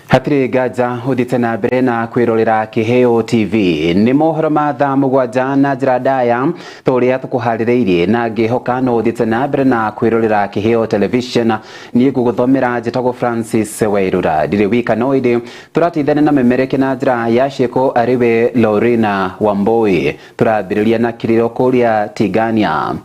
Hatirĩ nganja ũthiĩte na mbere na kwĩrorera Kĩheo TV. Nĩ mohoro ma thaa 7 na njĩra ndaya ta ũrĩa tũkũharĩrĩirie, na ngĩhoka no ũthiĩte na mbere na kwĩrorera Kĩheo Television. Niĩ ngũgũthomera njĩtagwo Francis Wairura. Ndirĩ wika no ĩndĩ tũrateithania na memereke na njĩra ya ciĩko arĩwe Lorena Wambui. Tũrambĩrĩria na kĩrĩro kũrĩa Tigania.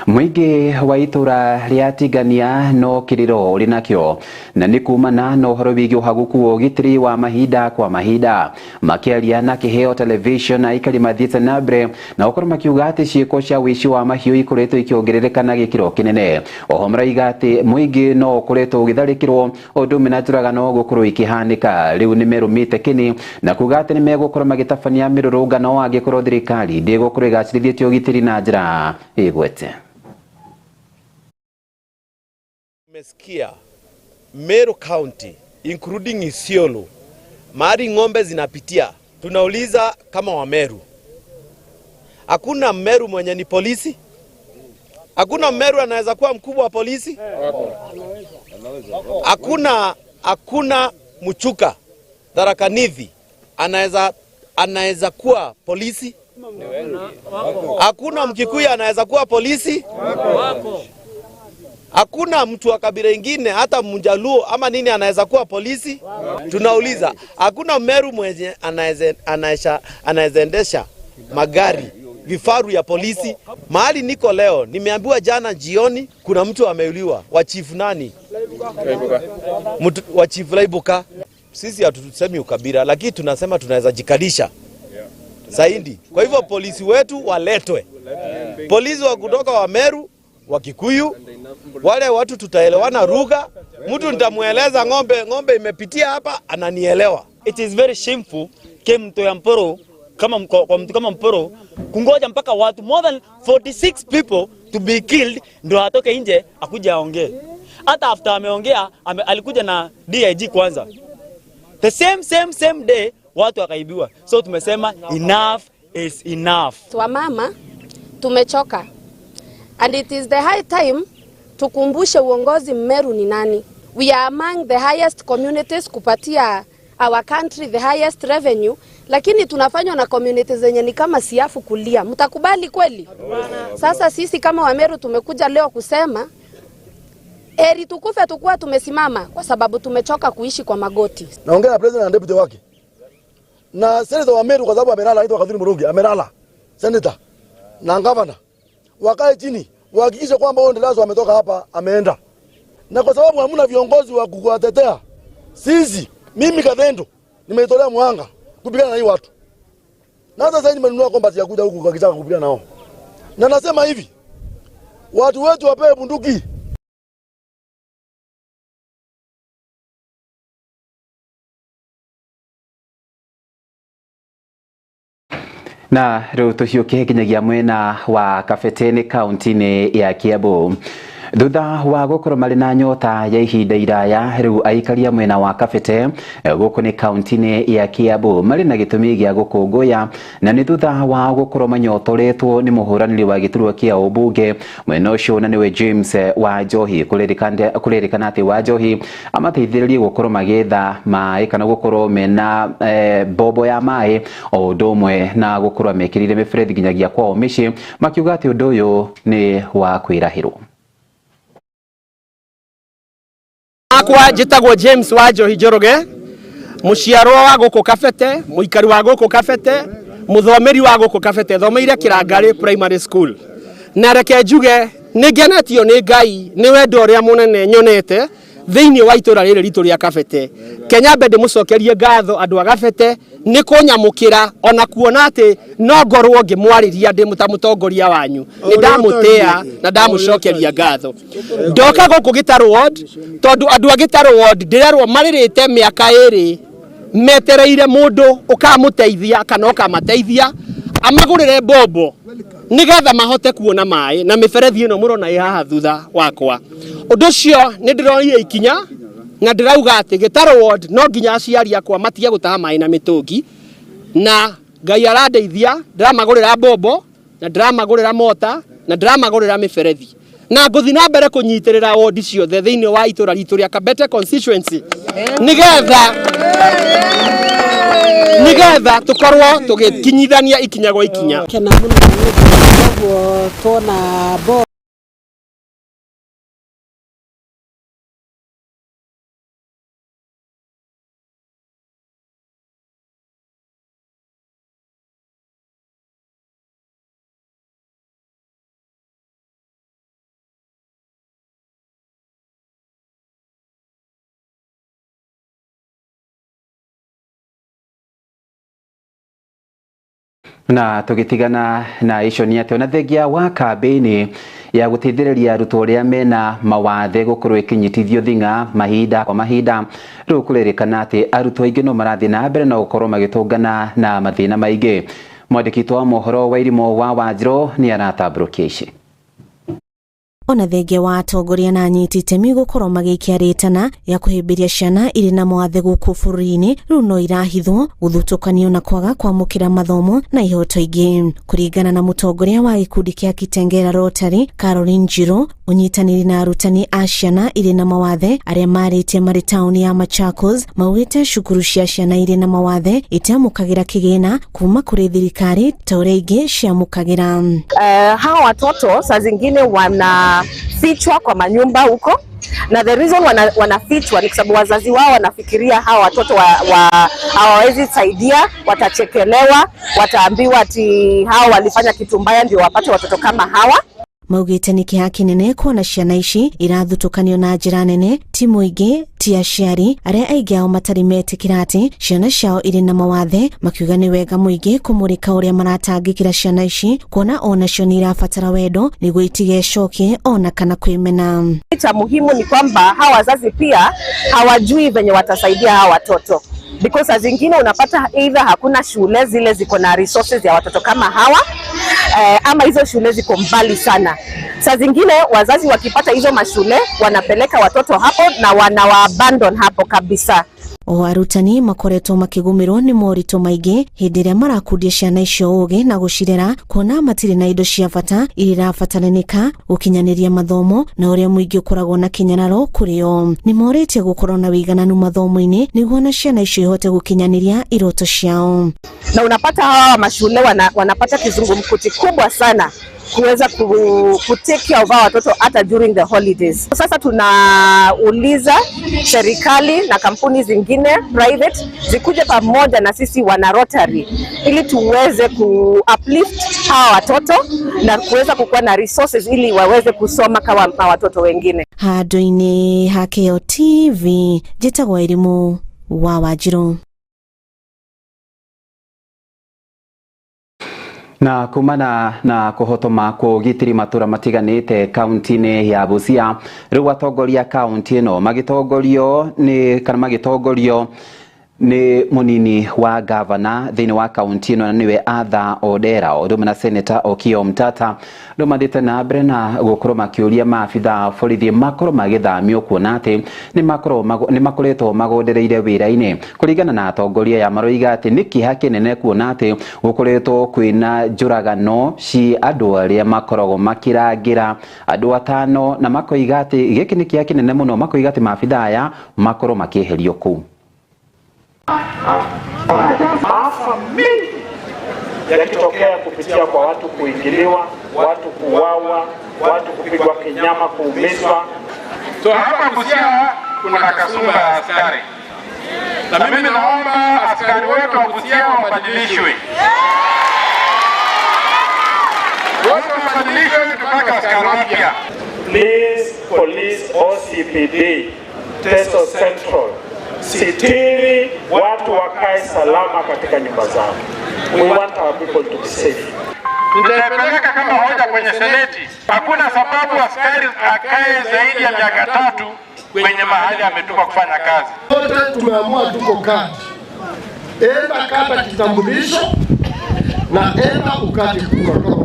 Mũingĩ wa itũra rĩa Tigania no kĩrĩro ũrĩ nakĩo, na nĩ kumana na ũhoro wĩgiĩ ũhagũku wa ũgitĩri wa mahinda kwa mahinda. Makĩaria na Kĩheo Television, aikari mathiĩte na mbere na gũkorwo makiuga atĩ ciĩko cia ũici wa mahiũ ikoretwo ikĩongerereka na gĩkĩro kĩnene. Oho maraiga atĩ mũingĩ no ũkoretwo ũgĩtharĩkĩrwo ũndũ ũmwe na njũragano gũkorwo ikĩhanĩka. Rĩu nĩ merũmĩte kĩni na kuga atĩ nĩ megũkorwo magĩtabania mĩrũrũngano angĩkorwo thirikari ndĩgũkorwo ĩgacĩrithĩtie ũgitĩri na njĩra ĩgwete. Tumesikia Meru County including Isiolo mahali ng'ombe zinapitia, tunauliza kama Wameru, hakuna Mmeru mwenye ni polisi? Hakuna Mmeru anaweza kuwa mkubwa wa polisi? Hakuna Mchuka Tharaka Nithi anaweza kuwa polisi? Hakuna Mkikuyu anaweza kuwa polisi? Hakuna mtu wa kabila ingine hata Mjaluo ama nini anaweza kuwa polisi? Tunauliza, hakuna Meru mwenye anaweza endesha magari vifaru ya polisi? Mahali niko leo nimeambiwa jana jioni kuna mtu ameuliwa wa chief nani? Mtu wa chief Laibuka. Sisi hatusemi ukabila, lakini tunasema tunaweza jikalisha zaidi. Kwa hivyo polisi wetu waletwe. Polisi wa kutoka wa Meru, wa Kikuyu, wale watu tutaelewana lugha. Mtu nitamueleza ng'ombe imepitia hapa, ananielewa. It is very shameful ke mtu ya Mporo kama kwa mtu kama Mporo kungoja mpaka watu more than 46 people to be killed ndio atoke nje akuja aongee. Hata after ameongea, alikuja na DIG kwanza. The same day watu wakaibiwa. So tumesema enough is enough. Wamama tumechoka. And it is the high time tukumbushe uongozi Mmeru ni nani. We are among the highest communities kupatia our country the highest revenue, lakini tunafanywa na communities zenye ni kama siafu kulia. Mtakubali kweli? Sasa sisi kama Wameru tumekuja leo kusema eri tukufe tukua tumesimama, kwa sababu tumechoka kuishi kwa magoti. Naongea na president na deputy wake. Na senator wa Meru kwa sababu amelala, anaitwa Kathuri Murungi, amelala. Senator na governor wakae chini wahakikishe kwamba huyo Ndelazo ametoka hapa ameenda. Na kwa sababu hamna viongozi wa kuwatetea, sisi mimi Kathendo nimeitolea muhanga kupigana na hii watu. Na sasa hivi nimenunua combat ya kuja huku kwa kichaka kupigana nao. Na nasema hivi, watu wetu wapewe bunduki. Na rĩu tũhiũke nginyagia mwena wa Kabete kaunti-inĩ ya Kiambu. Thutha wa gũkorwo marĩ na nyota ya ihinda iraya, rĩu aikari a mwena wa Kabete gũkũ nĩ kaunti-inĩ ya Kiambu marĩ na gĩtũmi gĩa gũkũngũya, na nĩ thutha wa gũkorwo manyotoretwo nĩ mũhũranĩri wa gĩturwa kĩa ũmbunge mwena ũcio, na nĩwe James Wanjohi. Kũrerĩkana atĩ Wanjohi amateithĩrĩrie gũkorwo magĩetha maĩ kana gũkorwo mena mbombo ya maĩ, o ũndũ ũmwe na gũkorwo mekĩrire mĩberethi nginyagia kwao mĩciĩ, makiuga atĩ ũndũ ũyũ nĩ wa kwĩrahĩrwo. Akwa njĩtagwo James Wanjohi Njoroge, mũciarwo wa gũkũ Kabete, mũikari wa gũkũ Kabete, mũthomeri wa gũkũ Kabete, thomeire Kĩrangarĩ Primary School. Na reke njuge nĩ ngenetio nĩ Ngai nĩ wendo ũrĩa mũnene nyonete thĩinĩ wa itũra rĩrĩ ritũ rĩa Kabete. Kenya mbe ndĩmũcokerie ngatho andũ a Kabete nĩ kũnyamũkĩra ona kuona atĩ no ngorwo ngĩmwarĩria ndĩ ta mũtongoria wanyu. Nĩ ndamũtĩa na ndamũcokeria ngatho. Ndoka gũkũ Gĩtarũ Ward tondũ andũ a Gĩtarũ Ward ndĩrerwo marĩrĩte mĩaka ĩrĩ metereire mũndũ ũkamũteithia kana ũkamateithia amagũrĩre mbombo nĩgetha mahote kuona maĩ na mĩberethi ĩno mũrona ĩ haha thutha wakwa. Ũndũ ũcio nĩ ndĩroire ikinya na ndĩrauga atĩ Gĩtarũ Ward no nginya aciari akwa matige gũtaha maĩ na mĩtũngi, na Ngai arandeithia, ndĩramagũrĩra mbombo na ndĩramagũrĩra mota na ndĩramagũrĩra mĩberethi. Na nguthi na mbere kunyitirira wodi ciothe thiini wa itura ritu ria Kabete constituency nigetha tukorwo tugikinyithania ikinya gwa ikinya. Kena muno ni tuona bo Na tugitigana na icio ni ati ona thengia wa kambĩini ya guteithĩrĩria arutwo arĩa mena mawathe gukorwo ikinyitithio thing'a mahinda kwa mahinda, riu kũrĩrĩkana atĩ arutwo aingĩ no marathiĩ na mbere na gũkorwo magĩtũngana na mathĩna maingĩ. Mwandĩki wa mohoro wa Irimũ wa Wanjirũ nĩ aratambũrũkia ici. Ona thengia wa atongoria na anyiti itemi gukorwo magiikia ritana ya kuhimbiria ciana iri na mawathe guku bururi-ini, riu no irahithwo guthutukanio na kwaga kwamukira mathomo na ihoto ingi. Kuringana na mutongoria wa gikundi kia Kitengela Rotary Caroline Njiru, unyitaniri na arutani a ciana iri na mawathe aria maritie mari tauni ya Machakos maugite cukuru cia ciana iri na mawathe itiamukagira kigina kuma kuri thirikari ta uria ingi ciamukagira. Hawa watoto saa zingine wana fichwa kwa manyumba huko, na the reason wanafichwa ni kwa sababu wazazi wao wanafikiria hawa watoto hawawezi saidia, watachekelewa, wataambiwa ati hawa walifanya kitu mbaya ndio wapate watoto kama hawa. Maugite ni kĩeha kĩnene kuona ciana ici irathutukanio na njĩra nene ti mũingĩ ti aciari arĩa aingĩ ao matarĩ metĩkĩra atĩ ciana ciao irĩ na mawathe, makiuga nĩ wega mũingĩ kũmũrĩka ũrĩa maratangĩkĩra ciana ici kuona onacio nĩ irabatara wendo nĩguo itigecokie ona kana kwĩmena. Cha muhimu ni kwamba hawa wazazi pia hawajui venye watasaidia hawa watoto, because saa zingine unapata either hakuna shule zile ziko na resources ya watoto kama hawa, ama hizo shule ziko mbali sana. Saa zingine wazazi wakipata hizo mashule wanapeleka watoto hapo na wanawa-abandon hapo kabisa. O arutani makoretwo makigumirwo ni moritũ maingĩ hĩndĩ ĩrĩa marakundia ciana icio ũgĩ na gũcirera kuona matirĩ na indo cia bata iria irabataranĩka gũkinyanĩria mathomo na ũrĩa mũingĩ ũkoragwo na kĩnyararo kũrĩ o. Nĩ morĩtie gũkorwo na wĩigananu mathomo-inĩ nĩguo na ciana icio ihote gũkinyanĩria iroto ciao. Na unapata hawa mashule wanapata kizungumkuti kubwa sana kuweza ku take care of our watoto hata during the holidays. Sasa tunauliza serikali na kampuni zingine private zikuje pamoja na sisi wana Rotary ili tuweze ku uplift hawa watoto na kuweza kukuwa na resources ili waweze kusoma kama watoto wengine. Handũ-inĩ ha Kĩo TV, njĩtagwo Irimũ wa Wanjirũ. Na kumana na kuhotoma kwa ugitiri matura matiganite kaunti-inĩ ya Busia, riu atongoria kaunti ĩno magitongorio ni kana magitongorio ni munini wa gavana thiini wa kaunti ĩno na niwe Arthur Odera ũndũ ũmwe na Senator Okiya Omtatah riu mathiĩte na mbere na gũkorwo makĩũria maabitha a borithi makorwo magĩthamio kuona atĩ nĩ makoretwo magondereire wĩra-inĩ. Kũringana na atongoria aya maroiga atĩ nĩ kĩeha kĩnene kuona atĩ gũkoretwo kwĩna njũragano ci andũ arĩa makoragwo makĩrangĩra andũ atano, na makoiga atĩ gĩkĩ nĩ kĩeha kĩnene mũno, makoiga atĩ maabitha aya makorwo makĩeherio kũu. Maafa mengi yakitokea kupitia kwa watu kuingiliwa, watu kuuawa, watu kupigwa kinyama, kuumizwa. So hapa Busia kuna kasumba ya askari, na mimi naomba askari wetu wa Busia wabadilishwe, wote wabadilishwe, tupate askari wapya. Please, police, OCPD, Teso Central, sitiri watu wakae salama katika nyumba zao. We want our people to be safe. Nitaipeleka kama hoja kwenye seneti. Hakuna sababu askari akae zaidi ya miaka 3 kwenye mahali ametoka kufanya kazi. Wote tumeamua tuko kati. Enda kata kitambulisho na enda ukate kura kama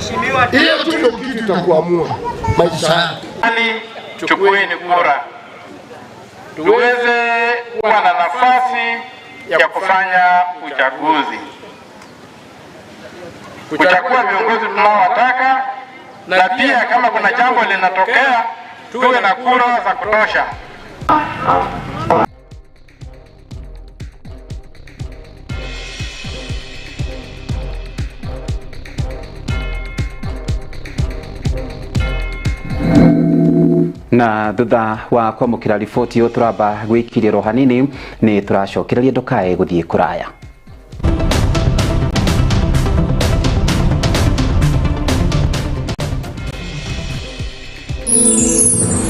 kitambulisho. Hiyo tu ndio kitu itakuamua maisha yako. Chukueni kura tuweze kuwa na nafasi ya kufanya uchaguzi, kuchagua viongozi tunaowataka na pia kama kuna jambo linatokea tuwe na kura za kutosha. Na thutha wa kwamũkĩra riboti ĩyo tũramba gwĩkirĩrwo hanini nĩ tũracokereria ndũkae gũthiĩ kũraya.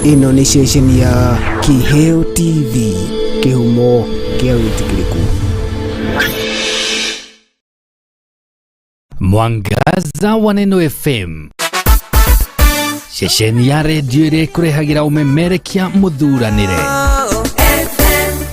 Ĩno nĩ ceceni ya Kiheo TV, kĩhumo kĩa wĩtĩkĩrĩku. Mwangaza wa Neno FM, ceceni ya redio ĩrĩa ĩkũrehagĩra ũmemerekia mũthuranĩre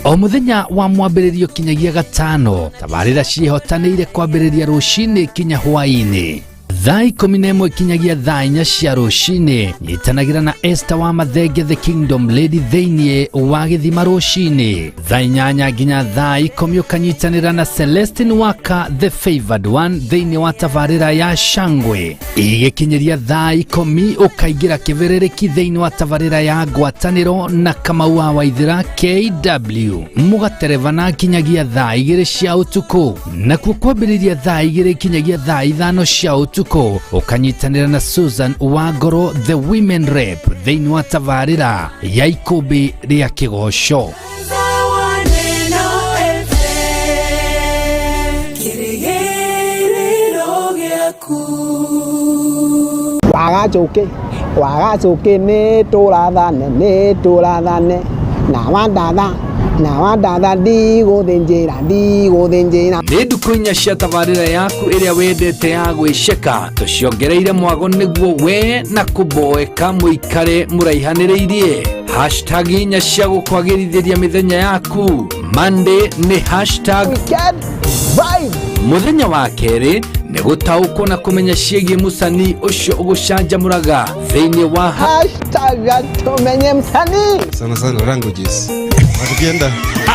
o mũthenya wa mwambĩrĩrio kinyagia gatano. Tabarĩra ciĩhotanĩire kwambĩrĩria rũcinĩ kinya hwaĩ-inĩ thaa 11 kinyagia thaa 4 cia rũcinĩ. Nyitanagĩra na Esther wa Mathenge the Kingdom Lady thĩinĩ wa gĩthima rũcinĩ thaa 8 nginya thaa 10, ũkanyitanĩra na Celestine Waka the Favored One thĩinĩ wa tabarĩra ya Shangwe. Igĩkinyĩria thaa 10 ũkaingĩra kĩbĩrĩrĩki thĩinĩ wa tabarĩra ya ngwatanĩro na Kamau wa Waithĩra KW, mũgaterebana kinyagia thaa 2 cia ũtukũ. Nakuo kwambĩrĩria thaa 2 kinyagia thaa 5 cia ũtukũ ũkanyitanĩra na Susan Wangoro the Women Rep thĩinĩ wa tabarĩra ya ikũmbĩ rĩa kĩgoco. Wagacuki nĩ tũrathane nĩ tũrathane na wandatha na wandatha ndigũthĩnjĩra ndigũthĩnjĩra. Nĩ ndukũ inya cia tabarĩra yaku ĩrĩa wendete ya gwĩceka, tũciongereire mwago nĩguo we na kũboeka mũikare mũraihanĩrĩirie. Hashtag inya cia gũkwagĩrithĩria mĩthenya yaku. Monday nĩ hashtag weekend vibe. Mũthenya wa kerĩ nĩ gũtaũkwo na kũmenya ciĩgiĩ mũcanii ũcio ũgũcanjamũraga thĩinĩ wa hashtag tumenye msanii. Sana sana languages.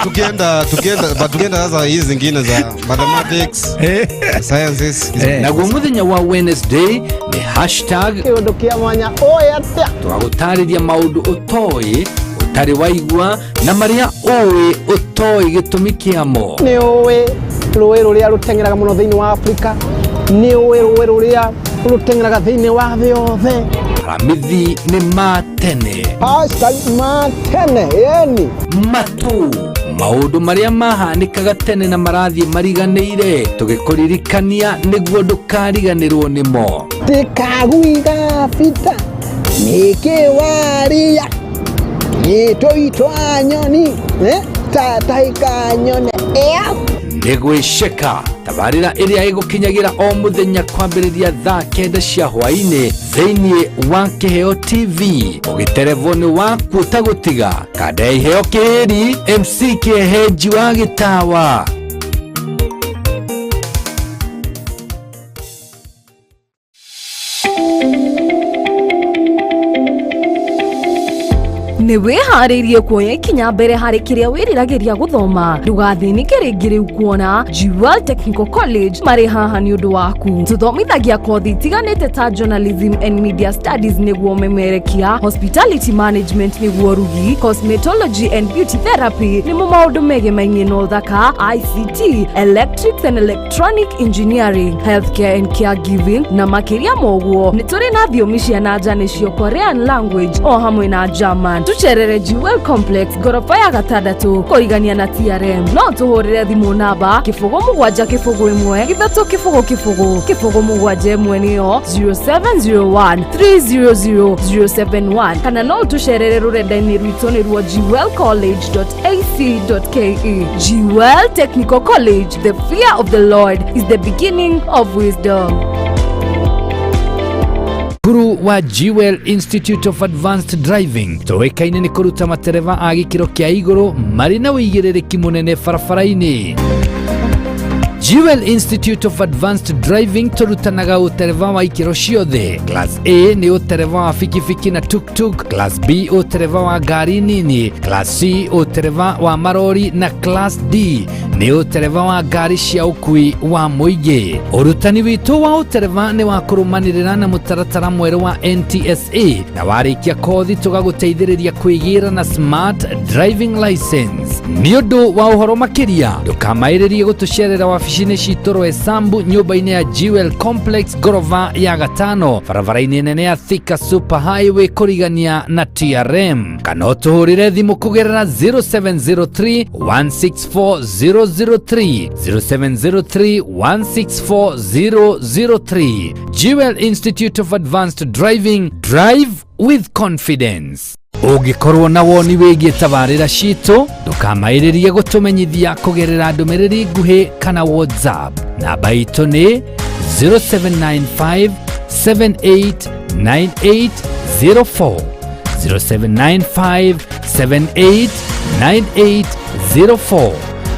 Tukienda sasa hizi zingine za mathematics, sciences. Naguo mũthenya wa Wednesday nĩ hashtag kĩũndũ kĩa mwanya ũĩ atĩa. Tũgagũtarĩria maũndũ ũtoĩ ũtarĩ waigua na marĩa ũĩ ũtoĩ gĩtũmi kĩamo. Nĩ ũĩ rũĩ rũrĩa rũteng'eraga mũno thĩinĩ wa Afrika, nĩ ũĩ rũĩ rũrĩa rũteng'eraga thĩinĩ wa thĩ yothe. Aramithi nĩ ma tene. Hashtag ma tene, yani matu maũndũ marĩa mahanĩkaga tene na marathiĩ mariganĩire, tũgĩkũririkania nĩguo ndũkariganĩrwo nĩmo. Tikaguiga bita nĩkĩwaria gĩtũitwa nyoni tatahika nyone ĩa. Nĩ gwĩceka tabarĩra ĩrĩa ĩgũkinyagĩra o mũthenya kwambĩrĩria thaa 9 cia hwaĩ-inĩ thĩinĩ wa Kĩheo TV. Ũgĩterevwo nĩ waku ũtagũtiga kanda ya Iheo Kĩĩri MC Kĩehenji wa Gĩtawa. Nĩ wĩharĩirie kuoya ikinya mbere harĩ kĩrĩa wĩriragĩria gũthoma. Ndũgathĩnĩke rĩngĩ rĩu kuona Jewel Technical College marĩ haha nĩ ũndũ waku. Tũthomithagia kothi itiganĩte ta journalism and media studies nĩguo memerekia, hospitality management nĩguo rugi, cosmetology and beauty therapy nĩmo maũndũ megemainie na ũthaka, ICT, electrics and electronic engineering, healthcare and caregiving na makĩria ma ũguo nĩ tũrĩ na thiomi cia na nja nĩcio Korean language o hamwe na German. Tucerere Jewel Complex ngoroba ya gatandatũ kũrigania na TRM. No tũhũrĩre thimũ namba 0 7 0 1 3 0 0 0 0 7 1 nĩyo 0701 300 071 kana no tũcerere rũrenda-inĩ rwitũ nĩruo jewelcollege.ac.ke. Jewel Technical College, the fear of the Lord is the beginning of wisdom. Cukuru wa Jewel Institute of Advanced Driving tũĩkaine nĩ kũruta matereba a gĩkĩro kĩa igũrũ marĩ na ũigĩrĩrĩki mũnene barabara-inĩ. Jewel Institute of Advanced Driving tũrutanaga ũtereba wa ikĩro ciothe. Class A nĩ ũtereba wa bikibiki na tuktuk, Class B ũtereba wa ngari nini, Class C ũtereba ũtereba wa marori na Class D nĩ ũtereba wa ngari cia ũkui wa mũingĩ. Ũrutani witũ wa ũtereba nĩ wa kũrũmanĩrĩra na mũtaratara mwerũ wa NTSA na warĩkia kothi tũgagũteithĩrĩria kwĩgĩra na smart driving license. Nĩ ũndũ wa ũhoro makĩria ndũkamaĩrĩrie gũtũcerera wabici-inĩ citũ Roysambu nyũmba-inĩ ya Jewel Complex ngorova ya gatano barabara-inĩ nene ya Thika Super Highway kũrigania na TRM, kana ũtũhũrĩre thimũ kũgerera 0703 164 003 0703 164 003. Jewel Institute of Advanced Driving, drive with confidence. Ũngĩkorwo na woni wĩgiĩ tabarĩra citũ ndũkamaĩrĩrie gũtũmenyithia kũgerera ndũmĩrĩri nguhĩ kana WhatsApp. Namba itũ nĩ 0795 789804 0795 789804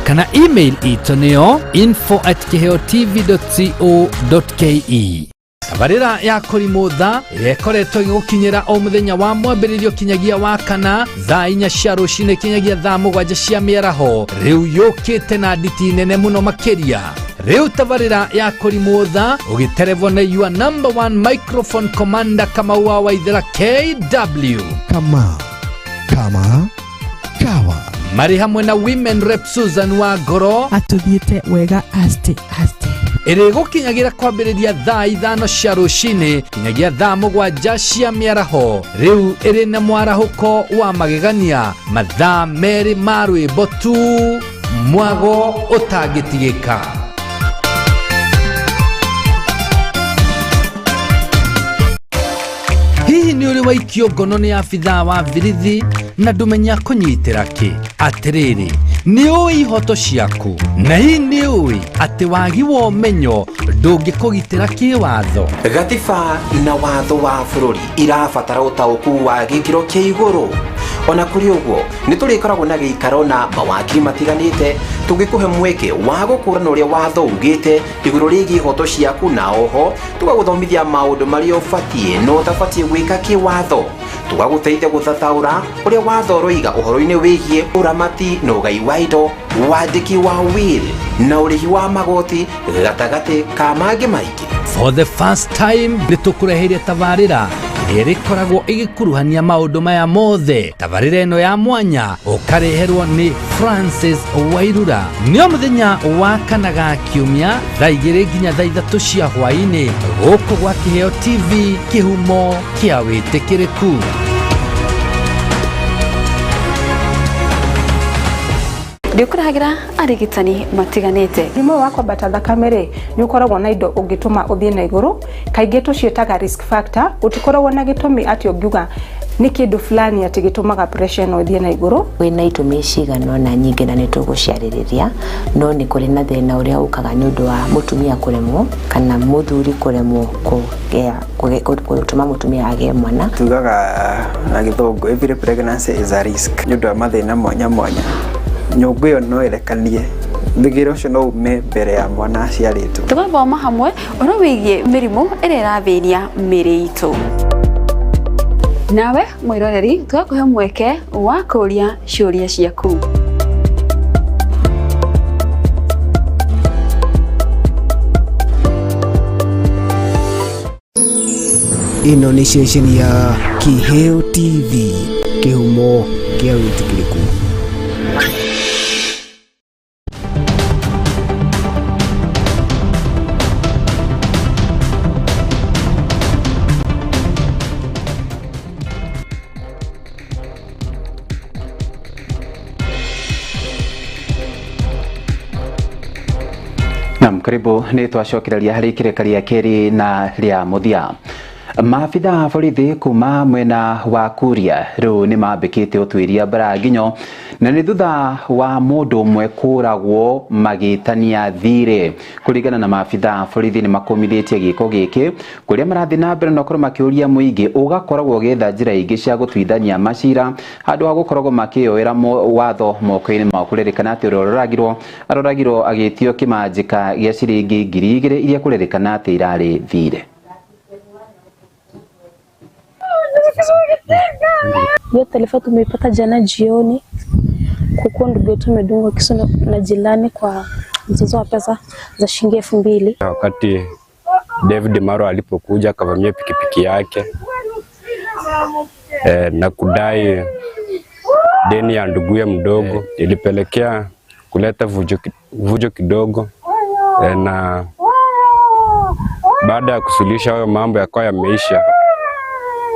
kana email itũ nĩyo info@kiheotv.co.ke. Tabarĩra ya Kũrimũ Tha ĩrĩa ĩkoretwo ĩgĩgũkinyĩra o mũthenya wa mwambĩrĩrio kinyagia wa kana thaa 4 cia rũcinĩ kinyagia thaa 7 cia mĩaraho rĩu yũkĩte na nditi nene mũno makĩria. Rĩu tabarĩra ya Kũrimũ Tha ũgĩterevwo nĩ your number one microphone commander Kamau wa Waithera KW Kama kama kawa marĩ hamwe na women rep Susan wa Ngoro atũthiĩte wega aste aste ĩrĩgũkinyagira kwambĩrĩria thaa 5 cia rũcinĩ kinyagia thaa 7 cia mĩaraho. Rĩu ĩrĩ na mwarahũko wa magegania mathaa 2 ma rwĩmbo tu mwago ũtangĩtigĩka. Hihi nĩ ũrĩ waikio ngono nĩ abithaa wa birithi na ndũmenya kũnyitĩra kĩ? Atĩrĩrĩ, nĩ ũĩ ihoto ciaku na hihi nĩ ũĩ atĩ wagi wa ũmenyo ndũngĩkũgitĩra kĩwatho? Gatiba na watho wa bũrũri irabatara ũtaũku wa gĩkĩro kĩa igũrũ. Ona kũrĩ ũguo nĩ tũrĩkoragwo na gĩikaro na mawakiri matiganĩte tũngĩkũhe mweke wa gũkũrana ũrĩa watho ugĩte igũrũ rĩgiĩ ihoto ciaku, na oho tũgagũthomithia maũndũ marĩa ũbatiĩ na ũtabatiĩ gwĩka kĩwatho, tũgagũteithia gũthathaũra ũrĩa watho ũroiga ũhoro-inĩ wĩgiĩ ũramati na ũgai wa indo, wandĩki wa will na ũrĩhi wa magoti gatagatĩ ka mangĩ maingĩ. For the first time nĩ tũkũreheire tabarĩra ĩrĩa ĩkoragwo ĩgĩkuruhania maũndũ maya mothe. Tabarĩra ĩno ya mwanya ũkareherwo nĩ Francis Wairura nĩ o mũthenya wa kana ga kiumia thaa 2 nginya thaa 3 cia hwaĩ-inĩ gũkũ gwa Kĩheo TV, kĩhumo kĩa wĩtĩkĩrĩku. Ndĩkũrehagĩra arigitani matiganĩte. Mũrimũ wa kwambata thakame rĩ nĩ ũkoragwo na indo ũngĩtũma ũthiĩ na igũrũ, kaingĩ tũciĩtaga risk factor. Gũtikoragwo na gĩtũmi atĩ ũngiuga nĩ kĩndũ fulani atĩ gĩtũmaga pressure ĩno ĩthiĩ na igũrũ. Kwĩna itũmi cigana ũna nyingĩ na nĩtũgũciarĩrĩria, no nĩ kũrĩ na thĩna ũrĩa ũkaga nĩ ũndũ wa mũtumia kũremwo kana mũthuri kũremwo gũtũma mũtumia agĩe mwana. Tugaga na gĩthũngũ every pregnancy is a risk nĩ ũndũ wa mathĩna mwanya mwanya. Nyũngũ ĩyo no ĩrekanie thigiro ũcio no ume mbere ya mwana aciarĩtwo. Tũgathoma hamwe ũhoro wĩgiĩ mĩrimũ ĩrĩa ĩrathĩnia mĩĩrĩ itũ. Nawe mwĩroreri tũgakũhe mweke wa kũũria ciũria ciaku. Ĩno nĩ ceceni ya Kĩheo TV, kĩhumo kĩa wĩtĩkĩrĩku. Naam, karibu nĩ twacokereria harĩ ikĩrĩka rĩa kerĩ na rĩa mũthia. Maabitha a borithi kuma mwena wa Kuria rĩu nĩ mambĩkĩte ũtuĩria Mbaranginyo na nĩ thutha wa mũndũ ũmwe kũragwo magĩtania thirĩ. Kũringana na maabitha a borithi nĩ makũmithĩtie gĩko gĩkĩ kũrĩa marathiĩ na mbere na gũkorwo makĩũria mũingĩ ũgakoragwo ũgĩetha njĩra ingĩ cia gũtuithania macira handũ ha gũkoragwo makĩyoera watho moko-inĩ mao. Kũrerĩkana atĩ ũrĩa aroragirwo agĩtio kĩmanjĩka gĩa ciringi 2000 iria kũrerĩkana atĩ irarĩ thirĩ. Hiyo taarifa tumeipata jana jioni, Kukuwa ndugu yetu amedungwa kisu na jirani kwa mzozo wa pesa za shilingi 2000. Wakati David Maro alipokuja akavamia pikipiki yake na kudai deni ya nduguye mdogo, ilipelekea kuleta vujo kidogo na baada ya kusuluhisha hayo mambo yakawa yameisha.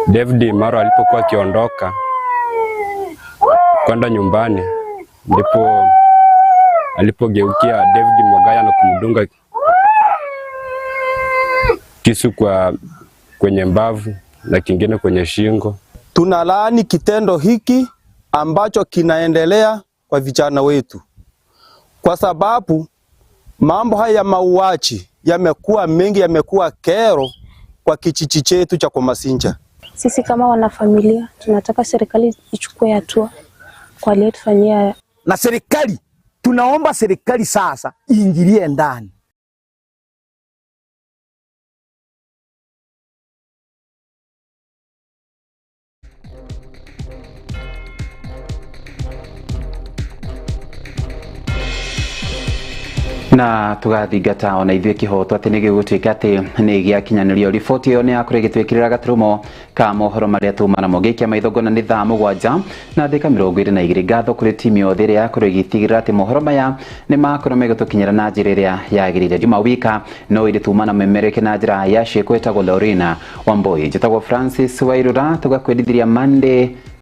David Maro alipokuwa akiondoka kwenda nyumbani, ndipo alipogeukia David Mogaya na kumdunga kisu kwenye mbavu na kingine kwenye shingo. Tunalaani kitendo hiki ambacho kinaendelea kwa vijana wetu, kwa sababu mambo haya ya mauaji yamekuwa mengi, yamekuwa kero kwa kijiji chetu cha Komasinja. Sisi kama wanafamilia tunataka serikali ichukue hatua kwa aliyetufanyia. Na serikali, tunaomba serikali sasa iingilie ndani. Na tugathingata ona ithuĩ kĩhoto atĩ nĩ gĩgũtuĩka atĩ nĩ gĩakinyanĩrio. Riboti ĩyo nĩ yakorwo ĩgĩtwĩkĩrĩra gaturumo ka mohoro marĩa tuma namo. Ngĩikia maitho ngona nĩ thaa 7 na ndagĩka 22. Ngatho kũrĩ timu yothe ĩrĩa yakorwo ĩgĩtigĩrĩra atĩ mohoro maya nĩ makorwo megũtũkinyĩra na njĩra ĩrĩa yagĩrĩire. Juma Wika no ĩrĩ tuma na memereke na njĩra ya ciĩko ĩtagwo Lorena Wambui. Njĩtagwo Francis Wairura, tũgakwendithĩria Monday.